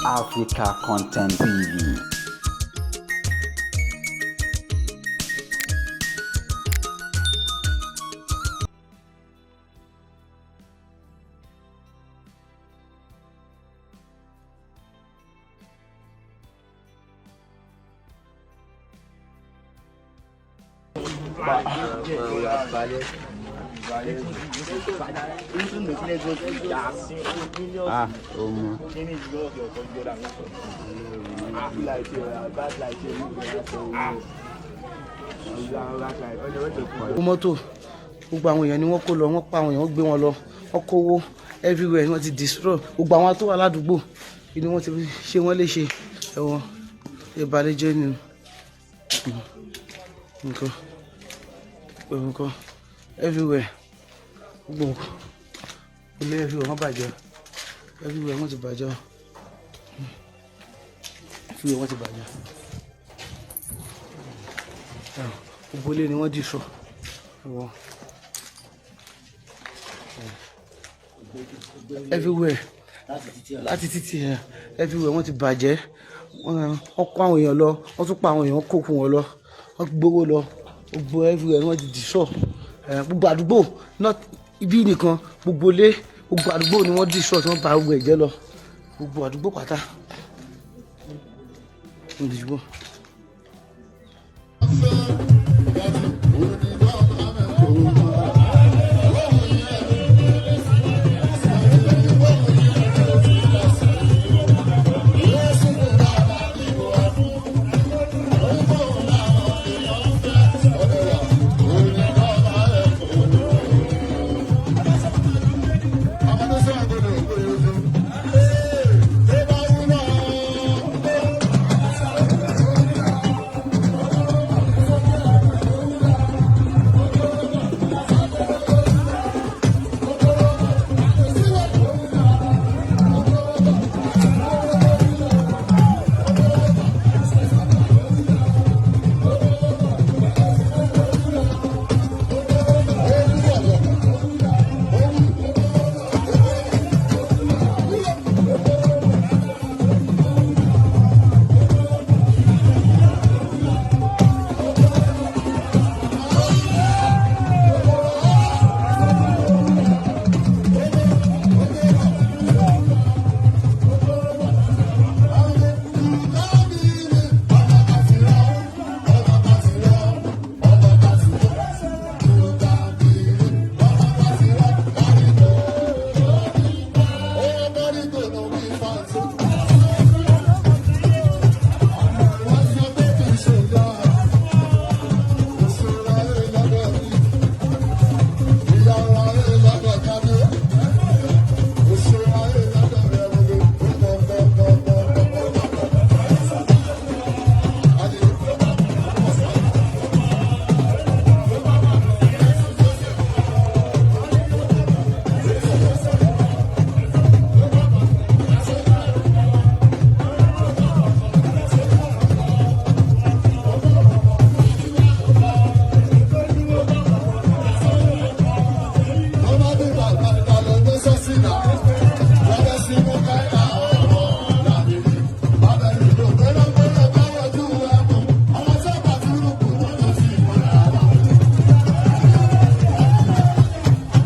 Africa Content TV. Ah, ọmọ. Mọ́tò, gbogbo àwọn èèyàn ni wọ́n kó lọ. Wọ́n pa àwọn èèyàn, wọ́n gbé wọn lọ, wọ́n kówó. Everywhere ni wọ́n ti destroy. Gbogbo àwọn tó wà ládùúgbò ni wọ́n ti ṣe wọ́n léṣe. Ẹ̀wọ̀n ìbàlẹ̀jẹ́ ni nǹkan nǹkan everywhere. Gbogbo ilé everywhere wọ́n bàjẹ́. Everywhere wọ́n ti bàjẹ́. Everywhere wọ́n ti bàjẹ́. Gbogbo ilé ni wọ́n destroy. Ẹ̀wọ̀n everywhere, láti títì ẹ, everywhere wọ́n ti bàjẹ́. Wọ́n kó àwọn èèyàn lọ, wọ́n tún pa àwọn èèyàn, kó kún wọn lọ, wọ́n gbowó lọ. Gbogbo everywhere wọ́n ti destroy. Gbogbo àdúgbò, not ibi nìkan, gbogbo ilé, gbogbo àdúgbò ni wọ́n destroy, tí wọ́n bà gbogbo ẹ̀jẹ̀ lọ. Gbogbo àdúgbò pátá wọ́n destroy.